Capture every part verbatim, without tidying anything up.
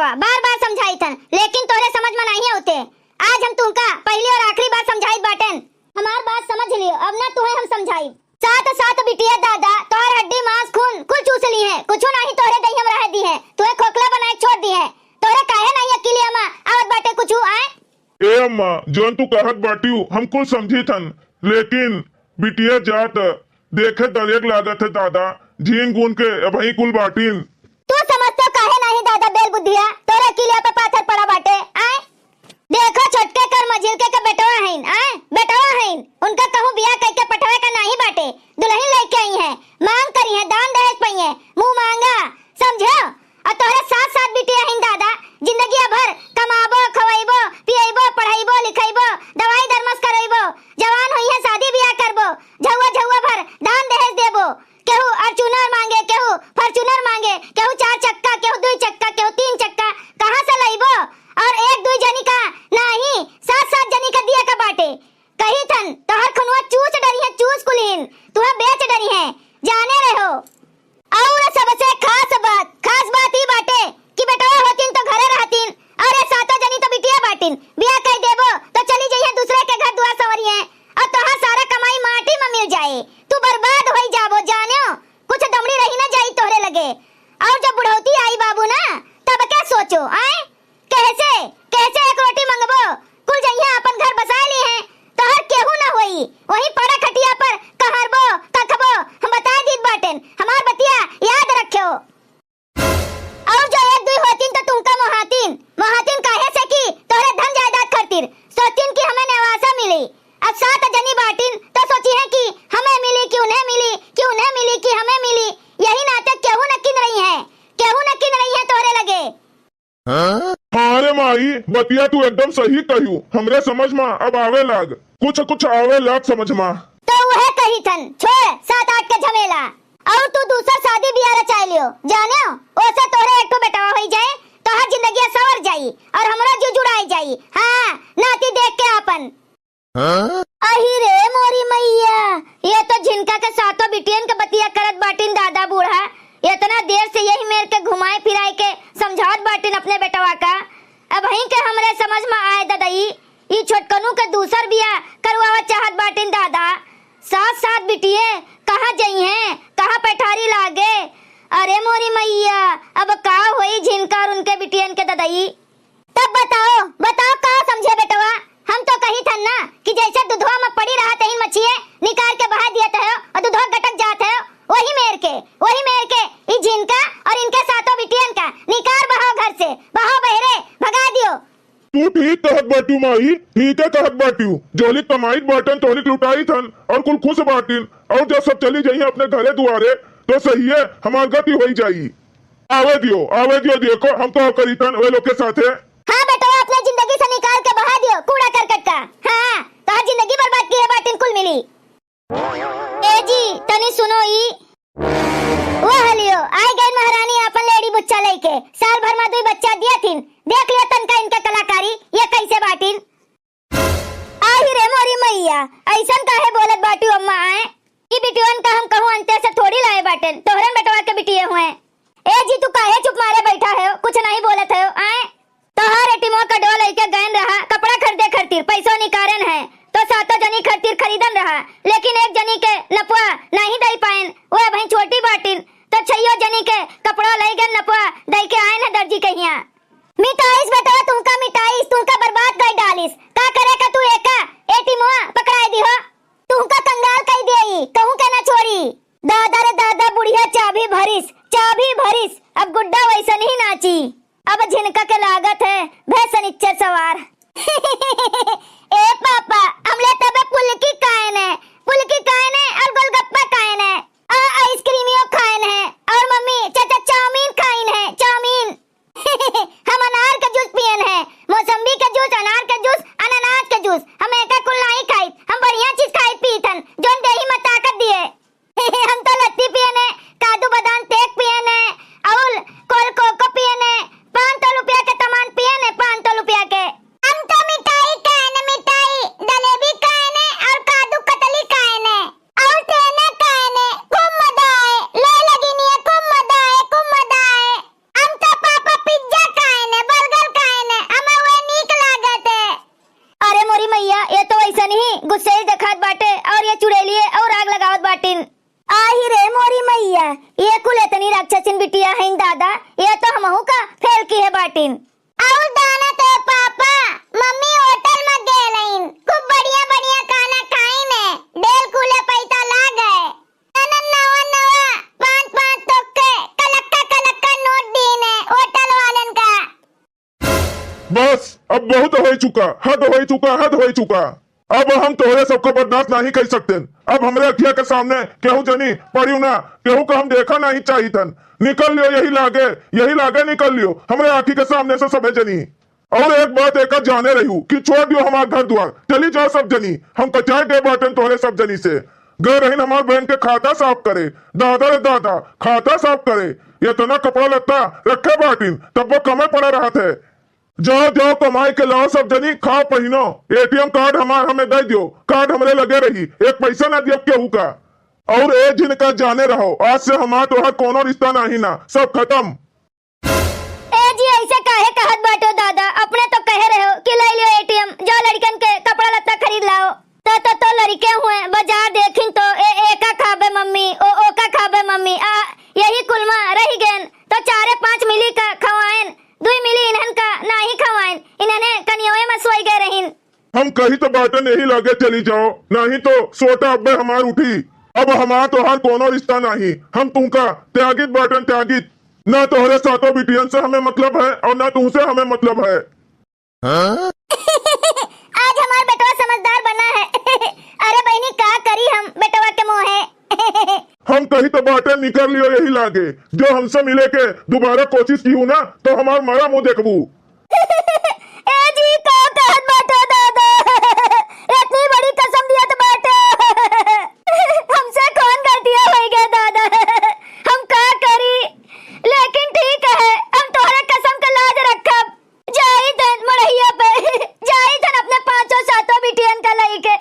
बार बार समझाइत हन, लेकिन तोहरे समझ मा नाहीं आवते। आज हम तुहका पहली और आखिरी बार समझाइत बाटेन। हमार बात समझ लियो, अब ना तुहे हम समझाई। सात सात बिटिया दादा, तोहर हड्डी मांस खून कुल चूस ली है, कुछू नाहीं तोहरे देहिया मा रहे दी है, तुहे खोखला बनाए छोड़ दी है। तोहरे काहे नाहीं अकिलिया मा आवत बाटे कुछू, आए? ए अम्मा, जौन तू कहत बाटिउ, हम कुल समझित हन, लेकिन बिटिया जात देखे दरेक लागत है दादा, झीन गून के अबहीं कुल बाटिन। तू समझतो काहे नाहीं दादा बेल बुद्धिया, तोरे किलिया पे पाथर पड़ा बाटे, आए? देखो छोटके कर मझिलके के बेटवा हईन, आए? बेटवा हईन, उनका कहूँ बियाह कइके पठवे का नाहीं बाटे, दुलहिन लइके आई है, मांग करी है, दान दहेज पइहे, मुँह मांगा, समझो? और तोहरे सात सात बिटिया हईन दादा, जिंदगिया भर कमाबो, खवइबो, पियइबो, पढ़इबो, लिखइबो, दवाई दरमस करइबो, जवान होइहे शादी बियाह करबो, झउआ झउआ भर दान दहेज देबो। केहू Fortuner मांगे, केहू Fortuner मांगे, केहू चार चक्का, केहू दुई चक्का, केहू तीन चक्का, कहाँ से लइबो? और एक दुई जनी का नाहीं, सात सात जनी का दिया का बाटे। कहित हन, तोहर खुनवा चूस डरिहे, चूस कुलिहिन, तुहे बेच डरिहे, जाने रहो। और सबसे खास बात, खास बात ई बाटे कि बेटवा होतिन तो घरे रहतिन, और ये सातों जनी तो बिटिया बाटिन, बियाह कइ देबो तो चली जइहे दूसरे के घर दुआर संवरिहे, और तोहार सारा कमाई माटी मा मिल जाए, तू बर्बाद होई जाबो, जान्यो, कुछ दमड़ी रही ना जाई तोहरे लगे। और जब बुढ़ौती आई बाबू ना, तब के सोचो, आए? कैसे, कैसे एक रोटी मंगबो? कुल जइहे अपन घर बसाए लिहे, तोहर केहू ना होई। वहीं पड़ा खटिया पर कहरबो, कखबो, हम बताए दीत बाटेन, हमार बतिया याद रख्यो। और जो एक दुई होतिन तो तुमका मोहातिन, मोहातिन काहे से कि तोहरे धन जायदाद खातिर सोचतिन कि हमें नेवासा मिली। अब सात जनी बाटिन तो सोचिहे कि हमें मिली कि उन्हें मिली, कि उन्हें मिली कि हमें मिली। यही नाते केहू न किन रही है, केहू न किन रही है तोहरे लगे। हाँ रे माई, बतिया तू एकदम सही कहियो। हमरे समझ मा अब आवे लाग, कुछ कुछ आवे लाग समझ मा। तो उहे कहित हन, छोड़ सात आठ के झमेला, और तू दूसर शादी बियाह रचाए लियो, जान्यो, ओसे तोहरे एक ठो बेटवा होई जाए, तोहर जिंदगिया संवर जाई, और हमरो जीव जुड़ाई जाई। हाँ, नाती देख के आपन। हाँ? अही रे मोरी मइया, ये तो झिनका के सातों बिटियन के बतिया करत बाटिन दादा बूढ़ा। इतना देर से यही मेर के घुमाए फिराए के समझावत बाटिन अपने बेटवा का। अबहीं के हमरे समझ मा आए ददई, ई छोटकनू के दूसर बियाह करवावत चाहत बाटिन दादा। सात सात बिटिये कहाँ जइहें, कहाँ पैठारी लागे? अरे मोरी मइया, अब का होई झिनका और उनके बिटियन के ददई? तब बताओ, बताओ का समझे बेटवा? हम तो कहित हन ना कि जैसे दुधवा मा पड़ी रहत हईन मछिये, निकार के बहा दियत हो और दुधवा गटक जात हो, वही मेर के, वही मेर के ई झिनका और इनके सातों बिटियन का निकार बहाओ घर से, बहाओ बहरे, भगा दियो। तू ठीक कहत बाटिउ माई, ठीके कहत बाटिउ। जोहलिक कमाइत बाटन, तोहलिक लुटाइत हन और कुल खुश बाटिन। और जब सब चली जइहें अपने घरे दुआरे, तो सहिये हमार गति होई जाई। आवे दियो, आवे दियो, देखो हम का करितन वे लोग के साथे। हाँ बेटवा, अपने जिंदगी से निकाल के बहा दियो कूड़ा करकट का। हाँ, तोहार जिंदगी बर्बाद किहे बाटिन कुल मिली। ए जी, तनी सुनो ई। वाह लियो, आइ गइन महारानी आपन लेड़ी बुच्चा लइके। साल भर मा दुई बच्चा दिया थिन। देख लियो तनका इनके कलाकारी, ये कैसे बाटिन। आही रे मोरी मइया, अइसन काहे बोलत बाटिउ अम्मा आए? ई बिटियन का हम कहूँ अंते से थोड़ी लाए बाटेन, तोहरन बेटवा के बिटिये हुए। ए जी, तू काहे चुप मारे बैठा हो, कुछ नहीं बोलत हो, आए? तोहार एटीमवा कडवा लइके गएन रहा, कपड़ा खरीदे खातिर पैसो निकारेन है, तो सातो जनी खातिर खरीदन रहा, लेकिन एक जनी के नपवा नहीं दई पाएन, वो अबहीं छोटी बाटिन, तो छइयो जनी के कपड़ा लइ गएन, नपवा दई के आएन है दर्जी के हियाँ। मिटाइस बेटवा, तुहका मिटाइस, तुहका बर्बाद कइ डालिस। का करे का तू एका एटीमवा पकड़ाए दिहो? तुहका कंगाल कइ देई, कहूँ के ना छोड़ी। दादा रे दादा, बुढ़िया चाभी भरिस, चाभी भरिस, अब गुड्डा वइसन ही नाची। अब झिनका के लागत है भैं सनिच्चर सवार। ए पापा, हमले तबे पुलकी खाएन है, पुलकी खाएन है और गोलगप्पा खाएन है, आ आइसक्रीमियो खाएन है, और मम्मी चाचा चाउमीन खाइन है, चाउमीन। हम अनार के जूस पियन है, मौसम्बी के जूस, अनार के जूस, अनानास के जूस। हम एका कुल नाहीं खाइत, हम बढ़िया चीज खाइत पीत हन, जौन देही मा ताकत दिए। हम तो लत्ती पियन है, काजू बादाम शेक पियन है, और कोल कोको पियन है, पाँच सौ रुपया के सामान पियन है, पाँच सौ रुपया के। हम तो मिठाई खाएन, मिठाई, जलेबी खाएन और काजू कतली खाएन। और तेना काहे ने खूब मजा आए, ले लगिनी एतनी राक्षसिन बिटिया हईन दादा, ये तो हमहू का फेल किहे बाटिन। अउर दाना तो पापा, मम्मी होटल में गेलइन, खूब बढ़िया बढ़िया खाना खाइन है, ढेर कुले पैसा लाग है। ननन नवा नवा पाँच पाँच तोके कलक्का कलक्का नोट दीन है होटल वालन का। बस, अब बहुत होइ चुका, हद होइ चुका, हद होइ चुका। अब हम तोहरे सबको बर्दाश्त नाहीं कइ सकतेन। अब हमरे अखिया के सामने केहू जनी पड़ियो ना, केहू का हम देखा नाहीं चाहितन। निकल लियो यही लागे, यही लागे निकल लियो हमरे आँखी के सामने से सबे जनी। अउर एक बात एका जाने रहियो कि छोड़ दियो हमार घर द्वार, चली जाओ सब जनी। हम कचाए गए बाटेन तोहरे सब जनी से। गए रहिन हमार बहन के खाता साफ करे। दादा रे दादा, खाता साफ करे। एतना कपड़ा लत्ता रखे बाटिन, तब्बो कमे पड़ा रहत है। जाओ, जाओ, कमाइ के लाओ सब जनी, खाओ पहिनो। एटीएम कार्ड हमार हमें दइ दियो, कार्ड हमरे लगे रही, एक पैसा ना दियो केहू का। अउर ए जिनका जाने रहो, आज से हमार तोहार कउनो रिश्ता नाहीं ना, सब खतम। ए जी, अइसे काहे कहत बाटो दादा? अपने तो कहे रहो कि लइ लियो एटीएम, जाओ लड़िकन के कपड़ा लत्ता खरीद लाओ। त, त, तो लड़िके हुए, बजार देखिन तो ए, एका खाबे मम्मी, ओ, ओका खाबे मम्मी, आ यही कुल मा रहि गेन, तो चारे पाँच मिली का खवाएन, दुइ मिली इन्हन का नाहीं खवाएन, इन्हने कनियवे मा सोइ गए रहिन। हम कही तो बाटेन यही लागे चली जाओ, नाहीं तो सोटा अब्बे हमार उठी। अब हमार तोहार कउनो रिश्ता नाहीं, हम तुमका त्यागित बाटेन त्यागित। ना तोहरे सातों बिटियन से हमें मतलब है अउर ना तुमसे हमें मतलब है। आज हमार बेटवा समझदार बना है। अरे बहिनी, का करी हम बेटवा के मोहे। हम कही तो बाटे निकर लियो यही लागे, जो हमसे मिले के दुबारा कोशिश किहू ना तो हमार मरा मुँह देखबू। ए जी, का कहत बाटे दादा? एतनी बड़ी कसम दियत बाटे। हमसे कउन गलतिया होइ गए दादा? हम का करी? लेकिन ठीक है, हम तोहरे कसम के लाज रखब। जाई थन मड़हिया पे, जाई थन अपने पाँचों सातों बिटियन का लइके।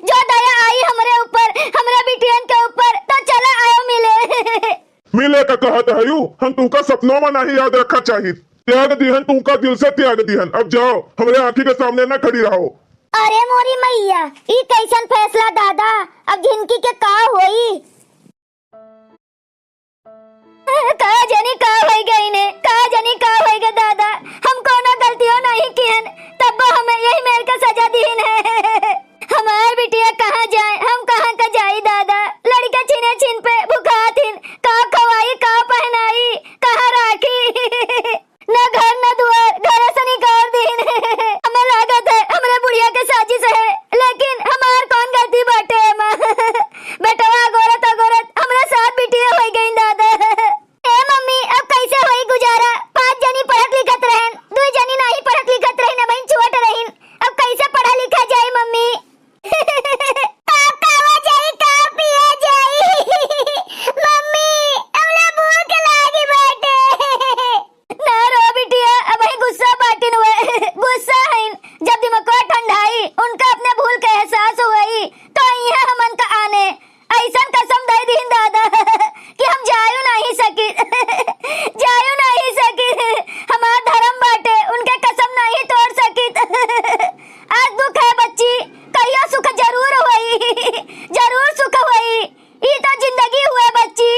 जो दया आई हमरे ऊपर, हमरे बिटियन के ऊपर, तो चला आयो मिले। मिले का कहत हयू, हम तुमका सपनों मा नाहीं याद रखा चाहित। त्याग दिहन, तुमका दिल से त्याग दिहन। अब जाओ, हमरे आँखी के सामने ना खड़ी रहो। अरे मोरी मइया, ई कइसन फैसला दादा? अब जिनकी के का होई? का जनी का होइ गइन है, का जनी का होइ गए दादा, हम कउनो गलतियो नाहीं किहन, तब्बो हमें यही मेर के सजा दिहिन है। हमार बिटिया कहाँ जाए, हम कहाँ का जाई दादा, लड़िका छिने छिन पे भुखात हिन, का खवाई, का पहनाई, कहाँ राखी? न घर न दुआर, घरे से निकार दीन। हमें लागत है, हमरे बुढ़िया के साजिश है, लेकिन हमार कउन गलती बाटे एमा? बेटवा अगोरत अगोरत हमरे सात बिटिया होइ गइन दादा। ए मम्मी, अब कइसे होई गुजारा? पाँच जनी पढ़त लिखत रहन, दुइ जनी नाहीं पढ़त लिखत रहन, अबहिन छोट रहिन, अब कइसे पढ़ा लिखा जाई मम्मी? का खावा जाई, का पिया जाई? मम्मी, हमरा भूख लागी बाटे। ना रो बिटिया, अबही गुस्सा बाटिन हुए, गुस्सा हइन। जब दिमगवा ठंडाई, उनका अपने भूल के एहसास हुई, तो इहाँ हमन का आने। अइसन कसम दइ दीन दादा कि हम जायु नाहीं सकित, जायु नाहीं सकित। हमार धरम बाटे, उनके कसम नाहीं तोड़ सकित। आज दुख है बच्ची, कहियो सुख जरूर होई, जरूर सुख होई। ई तो जिंदगी हुए बच्ची,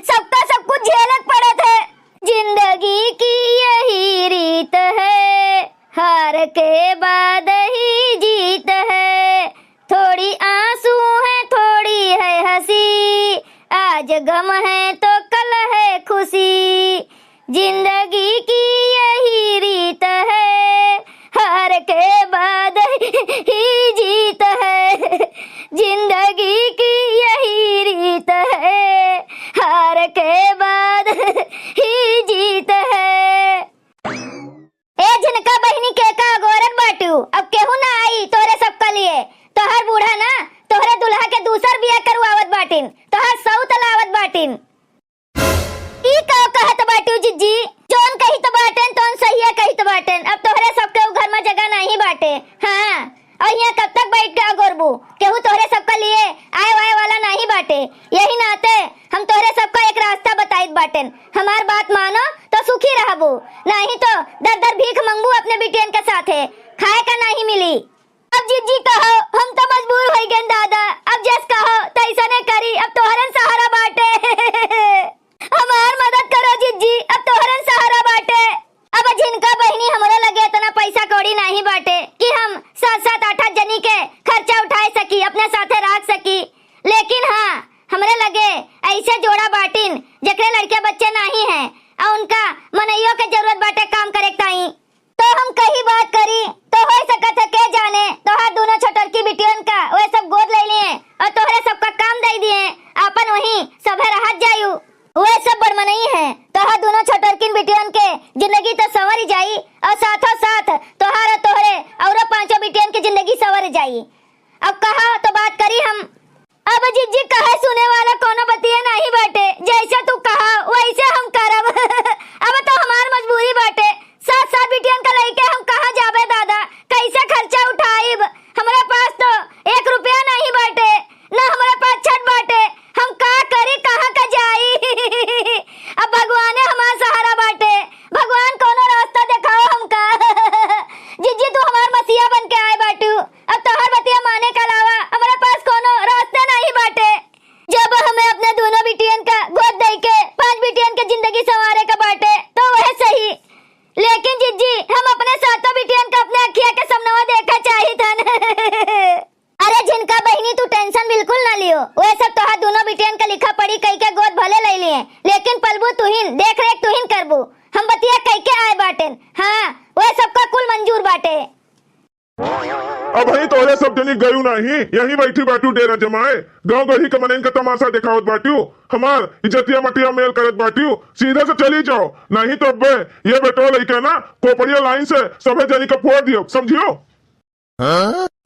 सबका सब कुछ झेलक पड़त है। जिंदगी की यही रीत है, हार के बाद ही जीत है। थोड़ी आंसू है, थोड़ी है हंसी, आज गम है तो कल है खुशी। जिंदगी की यही रीत है, हार के बाद ही जीत है। जिंदगी की यही रीत है, हार के बाद ही जीत है। ए झिनका बहिनी, के का अगोरत बाटू? अब केहू ना आई तोहरे सबका लिए। तोहर बूढ़ा ना तोहरे दुल्हा के दूसर बियाह करवावत बाटिन, तोहर सौत लावत बाटिन। ई का कहत बाटू जिज्जी? जौन कहित बाटेन तौन सहिया कहित बाटेन। अब तोहरे सबके उ घर में जगह नाहीं बाटे। हाँ, अउर हियाँ कब तक बैठ के अगोरबू? केहू तोहरे सबका लिए आए वाए वाला नाहीं बाटे। यही नाते हम तोहरे सबका एक रास्ता बताइत बाटेन। हमार बात मानो तो सुखी रहबू, नाहीं तो दर दर भीख मंगबू अपने बिटियन के साथे, खाए का नाहीं मिली। अब जिज्जी कहो, हम तो मजबूर होइ गए दादा, अब जस कहो तैसने करी, अब तोहरन सहारा बाटे। हमार मदद करो जिज्जी, अब तोहरन सहारा बाटे। अब झिनका बहिनी, हमरे लगे इतना पैसा कौड़ी नाहीं बाटे कि हम सात सात आठ आठ जनी के खर्चा उठाए सकी, अपने साथे राख सकी। लेकिन हाँ, हमरे लगे ऐसे जोड़ा बाटिन जेकरे लड़के बच्चे नाहीं हैं और उनका मनइयो के जरूरत बाटे काम करे के ताई। तो हम कही बात करी तो होइ सकत है के जाने तोहार दुनो छोटरकी बिटियन का वे सब गोद ले लिए और तोहरे सबका काम दे दिए, आपन वहीं सभे रहत जायु। वे सब बड़ मनई हैं, तोहार दुनो छोटरकिन बिटियन के जिंदगी तो संवर जाई और साथों साथ तोहार और तोहरे औरो पांचों बिटियन के जिंदगी संवर जाई। अब कहा तो बात करी हम। अब जिज्जी कहे सुने वाला कोनो बतिये नाहीं बाटे, जैसे तू कहा वैसे हम करब। अब तो हमार मजबूरी बाटे, सात सात बिटियन का लइके हम कहाँ जाबे दादा, कैसे खर्चा उठाइब? हमरा पास तो एक रुपया नाहीं बाटे, ना हमरा पास छट बाटे, हम का करी, कहाँ का जाई? अब भगवाने हमार सहारा बाटे, भगवान कोनो रास्ता देखाओ हमका। जिज्जी तू हमार मसीहा बन के आए बाटू, अब तोहर बतिया माने के अलावा हमरा पास कोनो रास्ते नाहीं बाटे। जब हमें अपने दुनो बिटियन का गोद दे के पांच बिटियन के जिंदगी संवारे का बाटे तो वह सही, लेकिन जिज्जी हम अपने सातों बिटियन का अपने अखिया के सामनवा देखा चाहित हन। अरे झिनका बहिनी, तू tension बिल्कुल ना लियो, वे सब तोहार दुनो बिटियन के लिखा पढ़ी कई के गोद भले ले लिए, लेकिन पलबू तुहिन, देख रेख तुहिन करबू। हम बतिया कई के आए बाटेन, हाँ, वे सबका कुल मंजूर बाटे। अबहीं तोहरे सब जनी गयू नाहीं, यहीं बैठी बाटू डेरा जमाए, गाँव गढ़ी के मनइन के तमाशा देखावत बाटू, हमार इज्जतिया मटिया मेल करत बाटू, सीधे से चली जाओ, नाहीं तो अब्बे ये बेटवा लइका ना खोपड़िया लाइन से सभे जनी के फोड़ दियो, समझियो?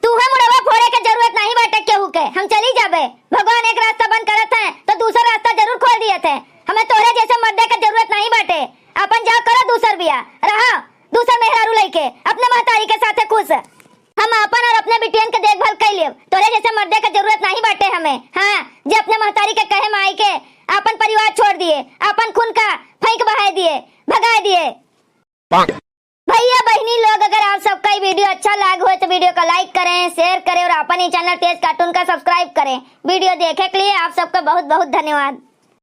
तुहे मुड़वा फोड़े के जरूरत नाहीं बाटे केहू के, हम चली जाबे। भगवान एक रास्ता बंद करत हैं तो दूसर रास्ता जरूर खोल दियत हैं। हमें तोहरे जैसे मर्दे के जरूरत नाहीं बाटे, आपन जाओ करो दूसर बिया, रहा दूसर मेहरारू लइके अपने महतारी के साथे खुश। हम आपन और अपने बिटियन के देखभाल कई लेब। तोरे जैसे मर्दे के जरूरत नाहीं बाटे हमें। हाँ, जे अपने महतारी के कहे माई के आपन परिवार छोड़ दिए, आपन खून का फैंक बहाए दिए, भगाए दिए। भैया बहिनी लोग, अगर आप सबका ई video अच्छा लाग होए तो video का like करें, share करें और आपन ई channel तेज cartoon का subscribe करें। Video देखे के लिए आप सबका बहुत बहुत धन्यवाद।